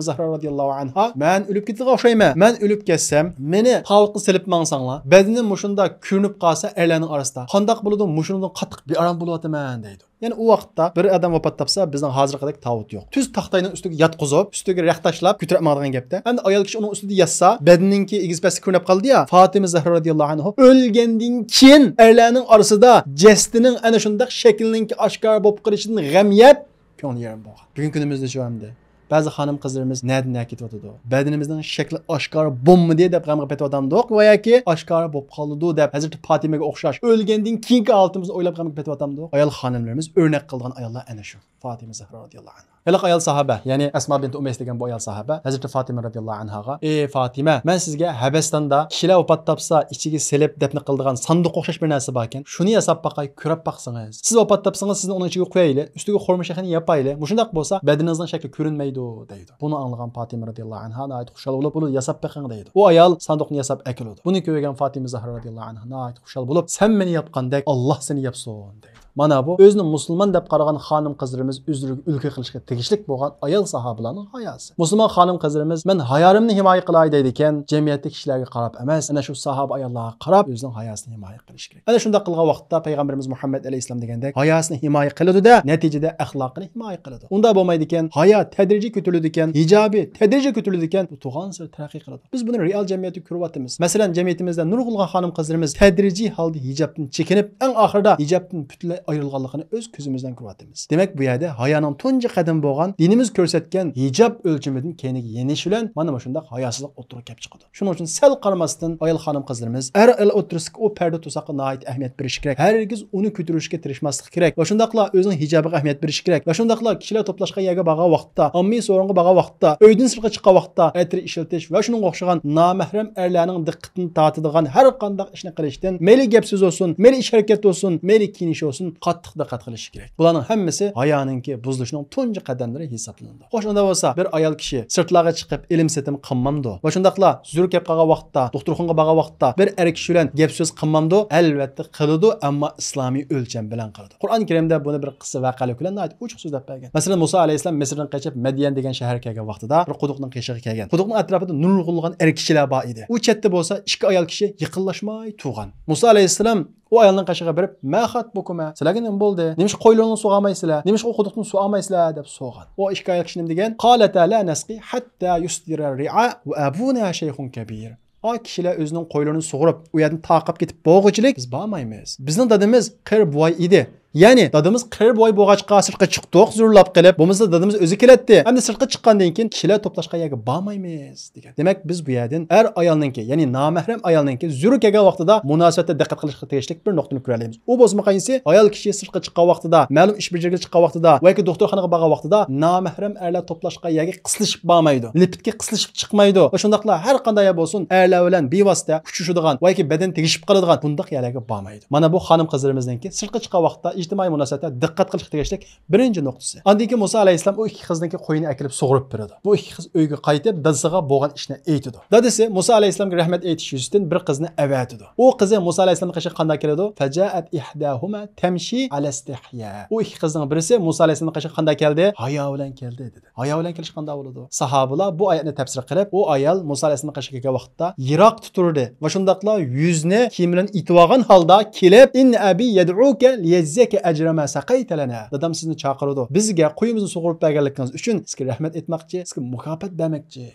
زەھرا رەزىياللاھۇ ئەنھا، «مەن ئۆلۈپ كېتىدىغان ئوخشايمەن. مەن ئۆلۈپ كەتسەم، مېنى تاۋۇتقا سېلىپ ماڭساڭلار، بەدىنىم مۇشۇنداق كۆرۈنۈپ قالسا ئەرلەرنىڭ ئارىسىدا، قانداق بولىدۇ؟ مۇشۇنىڭدىن قاتتىق بىئارام بولۇۋاتىمەن» دەيدۇ. يەنى ئۇ ۋاقىتتا بىر ئادەم ۋاپات تاپسا، بىزنىڭ ھازىرقىدەك تاۋۇت يوق. تۈز تاختاينىڭ ئۈستىگە ياتقۇزۇپ، ئۈستىگە رەخت تاشلاپ، كۆتۈرۈپ ماڭىدىغان گەپتە. ئەمدى ئايال كىشى ئۇنىڭ ئۈستىدە ياتسا، بەدىنىنىڭكى ئېگىز پەسلىكى كۆرۈنۈپ قالىدۇ يا. فاتىمە زەھرا رەزىياللاھۇ ئەنھا ئۆلگەندىن كېيىن ئەرلەرنىڭ ئارىسىدا جەسىتىنىڭ ئەنە شۇنداق شەكلىنىڭكى ئاشكارا بولۇپ قېلىشىدىن غەم يەپ، كۆڭلى يېرىم بولغان. بۈگۈنكى كۈنىمىزدىچۇ ئەمدى؟ بەزى خانىم قىزلىرىمىز نەدىن نە كېتىۋاتىدۇ؟ بەدىنىمىزنىڭ شەكلى ئاشكارا بولمىدى دەپ غەمگە پېتىۋاتامدۇق ۋە ياكى ئاشكارا بولۇپ قالىدۇ دەپ ھەزرىتى پاتىمەگە ئوخشاش ئۆلگەندىن كېيىنكى ھالىتىمىزنى ئويلاپ غەمگە پېتىۋاتامدۇق؟ ئايال خانىملىرىمىز ئۆرنەك قىلىدىغان ئاياللار ئەنە شۇ. فاتىمە زەھرا رەزىياللاھۇ ئەنھا. ھېلىقى ئايال ساھابە، يەنى ئەسما بىنت ئۇمەيس دېگەن بۇ ئايال ساھابە ھەزرىتى فاتىمە رەزىياللاھۇ ئەنھاغا، «ئى فاتىمە، مەن سىزگە ھەبەستاندا كىشىلەر ۋاپات تاپسا، ئىچىگە سېلىپ دەپنە قىلىدىغان ساندۇققا ئوخشاش بىر نەرسە باركەن، شۇنى ياساپ باقاي، كۆرۈپ باقسىڭىز. سىز ۋاپات تاپسىڭىز، سىزنى ئۇنىڭ ئىچىگە قويايلى، ئۈستىگە خورما شېخىنى ياپايلى. مۇشۇنداق بولسا بەدىنىڭىزنىڭ شەكلى كۆرۈنمەيدۇ» دەيدۇ. بۇنى ئاڭلىغان پاتىمە رەزىياللاھۇ ئەنھا ناھايىتى خۇشال بولۇپ، بۇنى ياساپ بېقىڭ دەيدۇ. ئۇ ئايال ساندۇقنى ياساپ ئەكېلىدۇ. بۇنى كۆرگەن فاتىمە زەھرا رەزىياللاھۇ ئەنھا ناھايىتى خۇشال بولۇپ، «سەن مېنى ياپقاندەك ئاللاھ سېنى ياپسۇن» دەيدۇ. مانا بۇ ئۆزىنى مۇسۇلمان دەپ قارىغان خانىم قىزلىرىمىز ئۆزلىرىگە ئۈلگە قىلىشقا تېگىشلىك بولغان ئايال ساھابىلارنىڭ ھاياسى. مۇسۇلمان خانىم قىزلىرىمىز، «مەن ھايا-ھارىمنى ھىمايە قىلاي» دەيدىكەن، جەمئىيەتتە كىشىلەرگە قاراپ ئەمەس، ئەنە شۇ ساھابە ئاياللارغا قاراپ ئۆزىنىڭ ھاياسىنى ھىمايە قىلىشى كېرەك. ئەنە شۇنداق قىلغان ۋاقىتتا پەيغەمبىرىمىز مۇھەممەد ئەلەيھىسسالام دېگەندەك ھاياسىنى ھىمايە قىلىدۇ-دە، نەتىجىدە ئەخلاقىنى ھىمايە قىلىدۇ. ئۇنداق بولمايدىكەن، ھايا تەدرىجىي كۆتۈرۈلىدىكەن، ھىجابى تەدرىجىي كۆتۈرۈلىدىكەن، بۇ تۇرغانسېرى تەرەققىي قىلىدۇ. بىز بۇنى رېئال جەمئىيەتتە كۆرۈۋاتىمىز. مەسىلەن، جەمئىيىتىمىزدە نۇرغۇنلىغان خانىم-قىزلىرىمىز تەدرىجىي ھالدا ھىجابتىن چېكىنىپ، ئەڭ ئاخىرىدا ھىجابتىن پۈتۈنلەي ئايرىلغانلىقىنى ئۆز كۆزىمىز بىلەن كۆرۈۋاتىمىز. دېمەك، بۇ يەردە ھايانىڭ تۇنجى قەدىمى بولغان دىنىمىز كۆرسەتكەن ھىجاب ئۆلچىمىدىن كەينىگە يېنىش بىلەن مانا مۇشۇنداق ھاياسىزلىق ئوتتۇرىغا كەپ چىقىدۇ. شۇنىڭ ئۈچۈن سەل قارىماستىن، ئايال خانىم-قىزلىرىمىز، ئەر-ئايال ئوتتۇرىسىدىكى ئۇ پەردە توساققا ناھايىتى ئەھمىيەت بېرىشى كېرەك. ھەرگىز ئۇنى كۆتۈرۈشكە تىرىشماسلىقى كېرەك. ۋە شۇنداقلا ئۆزىنىڭ ھىجابىغا ئەھمىيەت بېرىشى كېرەك. ۋە شۇنداقلا كىشىلەر توپلاشقان يەرگە بارغان ۋاقىتتا، ئاممىۋى سورۇنغا بارغان ۋاقىتتا، ئۆيدىن سىرتقا چىققان ۋاقىتتا ئەتىر ئىشلىتىش ۋە شۇنىڭغا ئوخشىغان نامەھرەم ئەرلەرنىڭ دىققىتىنى تارتىدىغان ھەر قانداق ئىشنى قىلىشتىن، مەيلى گەپ سۆز بولسۇن، مەيلى ئىش ھەرىكەت بولسۇن، مەيلى كىيىنىش بولسۇن، قاتتىق دىققەت قىلىشى كېرەك. بۇلارنىڭ ھەممىسى ھايانىڭكى بۇزۇلۇشىنىڭ تۇنجى قەدەملىرى ھېسابلىنىدۇ. خوش، ئۇنداق بولسا، بىر ئايال كىشى سىرتلارغا چىقىپ ئېلىم-سېتىم قىلمامدۇ؟ ۋە شۇنداقلا زۆرۈر گەپ قىلغان ۋاقىتتا، دوختۇرخانىغا بارغان ۋاقىتتا، بىر ئەر كىشى بىلەن گەپ-سۆز قىلمامدۇ؟ ئەلۋەتتە قىلىدۇ، ئەمما ئىسلامىي ئۆلچەم بىلەن قىلىدۇ. قۇرئان كەرىمدە بۇنى بىر قىسسە ۋەقەلىك بىلەن ناھايىتى ئوچۇق سۆزلەپ بەرگەن. مەسىلەن، مۇسا ئەلەيھىسسالام مىسىردىن قېچىپ مەديەن دېگەن شەھەرگە كەلگەن ۋاقتىدا بىر قۇدۇقنىڭ قېشىغا كەلگەن. قۇدۇقنىڭ ئەتراپىدا نۇرغۇنلىغان ئەر كىشىلەر بار ئىدى. ئۇ چەتتە بولسا ئىككى ئايال كىشى يېقىنلاشماي تۇرغان. مۇسا ئەلەيھىسسالام ئۇ ئايالنىڭ قېشىغا بېرىپ، «ما خەتبۇكۇما؟ سىلەرگە نېمە بولدى؟ نېمىشقا قويلىرىڭلارنى سۇغارمايسىلەر؟ نېمىشقا ئۇ قۇدۇقتىن سۇ ئالمايسىلەر؟» دەپ سورىغان. ئۇ ئىككى ئايال كىشى نېمە دېگەن؟ «قالتا لا نەسقى ھەتتا يۇسدىرەر رىئا ۋە ئەبۇنا شەيخۇن كەبىر.» ئا، كىشىلەر ئۆزىنىڭ قويلىرىنى سۇغۇرۇپ، ئۇ يەردىن تاقاپ كېتىپ بولغۇچىلىك بىز بارمايمىز. بىزنىڭ دادىمىز قېرى بوۋاي ئىدى. يەنى دادىمىز قېرى بوۋاي بولغاچقا سىرتقا چىقتۇق، زورلاپ قېلىپ، بولمىسا دادىمىز ئۆزى كېلەتتى. ئەمدى سىرتقا چىققاندىن كېيىن كىشىلەر توپلاشقان يەرگە بارمايمىز دېگەن. دېمەك، بىز بۇ يەردىن ئەر ئايالنىڭكى، يەنى نامەھرەم ئايالنىڭكى زۆرۈر كەلگەن ۋاقتىدا مۇناسىۋەتتە دىققەت قىلىشقا تېگىشلىك بىر نۇقتىنى كۆرەلەيمىز. ئۇ بولسىمۇ قايسى؟ ئايال كىشى سىرتقا چىققان ۋاقتىدا، مەلۇم ئىش بېجىرگىلى چىققان ۋاقتىدا ۋە ياكى دوختۇرخانىغا بارغان ۋاقتىدا نامەھرەم ئەرلەر توپلاشقان يەرگە قىسلىشىپ بارمايدۇ. لىپىتكە قىسلىشىپ چىقمايدۇ. ۋە شۇنداقلا ھەر قانداق يەر بولسۇن، ئەرلەر بىلەن بىۋاسىتە ئۇچرىشىدىغان ۋە ياكى بەدەن تېگىشىپ قالىدىغان بۇنداق يەرلەرگە بارمايدۇ. مانا بۇ خانىم قىزلىرىمىزنىڭكى سىرتقا چىققان ۋاقىتتا ئىجتىمائىي مۇناسىۋەتتە دىققەت قىلىشقا تېگىشلىك بىرىنچى نۇقتىسى. ئاندىن كېيىن مۇسا ئەلەيھىسسالام ئۇ ئىككى قىزنىڭكى قويىنى ئەكېلىپ سۇغۇرۇپ بېرىدۇ. بۇ ئىككى قىز ئۆيگە قايتىپ، دادىسىغا بولغان ئىشنى ئېيتىدۇ. دادىسى مۇسا ئەلەيھىسسالامغا رەھمەت ئېيتىش يۈزىسىدىن بىر قىزنى ئەۋەتىدۇ. ئۇ قىزى مۇسا ئەلەيھىسسالامنىڭ قېشىغا قانداق كېلىدۇ؟ فجاءت إحداهما تمشي على استحياء. ئۇ ئىككى قىزنىڭ بىرسى مۇسا ئەلەيھىسسالامنىڭ قېشىغا قانداق كەلدى؟ ھايا بىلەن كەلدى، دېدى. ھايا بىلەن كېلىش قانداق بولىدۇ؟ ساھابىلار بۇ ئايەتنى تەپسىر قىلىپ، ئۇ ئايال مۇسا ئەلەيھىسسالامنىڭ قېشىغا كەلگەن ۋاقىتتا يىراقتا تۇردى ۋە شۇنداقلا يۈزىنى كىيىم بىلەن ئېتىۋالغان ھالدا كېلىپ، إن أبي يدعوك ليجزيك أجر ما سقيت لنا. دادام سىزنى چاقىرىدۇ. بىزگە قويىمىزنى سۇغۇرۇپ بەرگەنلىكىڭىز ئۈچۈن سىزگە رەھمەت ئېيتماقچى، سىزگە مۇكاپات بەرمەكچى.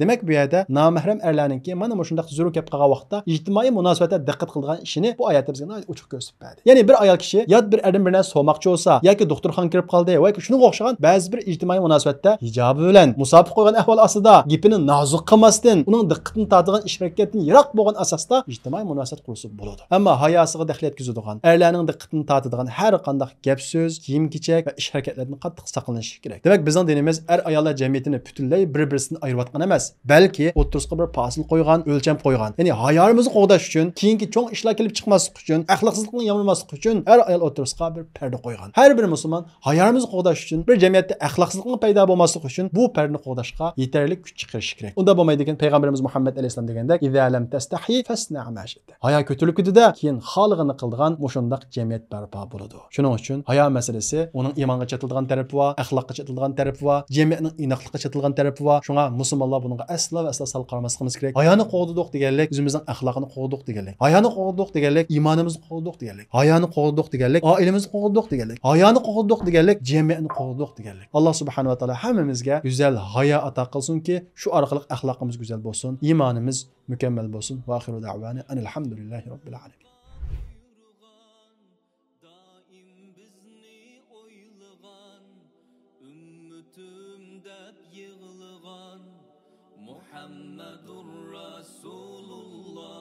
دېمەك، بۇ يەردە نامەھرەم ئەرلەرنىڭكى مانا مۇشۇنداق زۆرۈر كەپ قالغان ۋاقىتتا ئىجتىمائىي مۇناسىۋەتتە دىققەت قىلىدىغان ئىشىنى بۇ ئايەتتە بىزگە ناھايىتى ئوچۇق كۆرسىتىپ بەردى. يەنى بىر ئايال كىشى يات بىر ئەردىن بىر نەرسە سورىماقچى بولسا ياكى دوختۇرخانىغا كىرىپ قالدى ۋە ياكى شۇنىڭغا ئوخشىغان بەزى بىر ئىجتىمائىي مۇناسىۋەتتە ھىجابى بىلەن مۇساپە قويغان ئەھۋال ئاستىدا گېپىنى نازۇك قىلماستىن، ئۇنىڭ دىققىتىنى تارتىدىغان ئىش ھەرىكەتتىن يىراق بولغان ئاساستا ئىجتىمائىي مۇناسىۋەت قۇرسا بولىدۇ. ئەمما ھاياسىغا دەخلى يەتكۈزىدىغان، ئەرلەرنىڭ دىققىتىنى تارتىدىغان ھەر قانداق گەپ سۆز، كىيىم كېچەك ۋە ئىش ھەرىكەتلەردىن قاتتىق ساقلىنىش كېرەك. دېمەك، بىزنىڭ دىنىمىز ئەر-ئاياللار جەمئىيىتىنى پۈتۈنلەي بىر-بىرسىدىن ئايرىۋاتقان ئەمەس، بەلكى ئوتتۇرىسىغا بىر پاسىل قويغان، ئۆلچەم قويغان. يەنى ھايامىزنى قوغداش ئۈچۈن، كېيىنكى چوڭ ئىشلار كېلىپ چىقماسلىقى ئۈچۈن، ئەخلاقسىزلىقنى يامرىماسلىقى ئۈچۈن ئەر-ئايال ئوتتۇرىسىغا بىر پەردە قويغان. ھەر بىر مۇسۇلمان ھايامىزنى قوغداش ئۈچۈن، بىر جەمئىيەتتە ئەخلاقسىزلىقنىڭ پەيدا بولماسلىقى ئۈچۈن بۇ پەردىنى قوغداشقا يېتەرلىك كۈچ چىقىرىشى كېرەك. ئۇنداق بولمايدىكەن، پەيغەمبىرىمىز مۇھەممەد ئەلەيھىسسالام دېگەندەك، إذا لم تستحي فاصنع ما شئت. ھايا كۆتۈرۈلۈپ كېتىدۇ، كېيىن خالىغىنىنى قىلىدىغان مۇشۇنداق جەمئىيەت بەرپا بولىدۇ. شۇنىڭ ئۈچۈن ھايا مەسىلىسى ئۇنىڭ ئىمانغا چېتىلىدىغان تەرىپى بار، ئەخلاققا چېتىلىدىغان تەرىپى بار، جەمئىيەتنىڭ ئىناقلىققا چېتىلىدىغان تەرىپى بار. شۇڭا مۇسۇلمانلار بۇنىڭغا ئەسلا ۋە ئەسلا سەل قارىماسلىقىمىز كېرەك. ھايانى قوغدىدۇق دېگەنلىك ئۆزىمىزنىڭ ئەخلاقىنى قوغدۇق دېگەنلىك. ھايانى قوغدىدۇق دېگەنلىك ئىمانىمىزنى قوغدۇق دېگەنلىك. ھايانى قوغدىدۇق دېگەنلىك ئائىلىمىزنى قوغدىدۇق دېگەنلىك. ھايانى قوغدۇدۇق دېگەنلىك جەمئىيەتنى قوغدۇق دېگەنلىك. ئاللا سۇبھانەھۇ ۋە تائالا ھەممىمىزگە گۈزەل ھايا ئاتا قىلسۇنكى، شۇ ئارقىلىق ئەخلاقىمىز گۈزەل بولسۇن، ئىمانىمىز مۇكەممەل بولسۇن. ۋە ئاخىرۇ دەۋانا ئەنىل ھەمدۇلىللاھى رەببىل ئالەمىن. دائىم بىزنى ئويلىغان، ئۈممىتىم دەپ يىغلىغان مۇھەممەدۇر رەسۇلۇللا.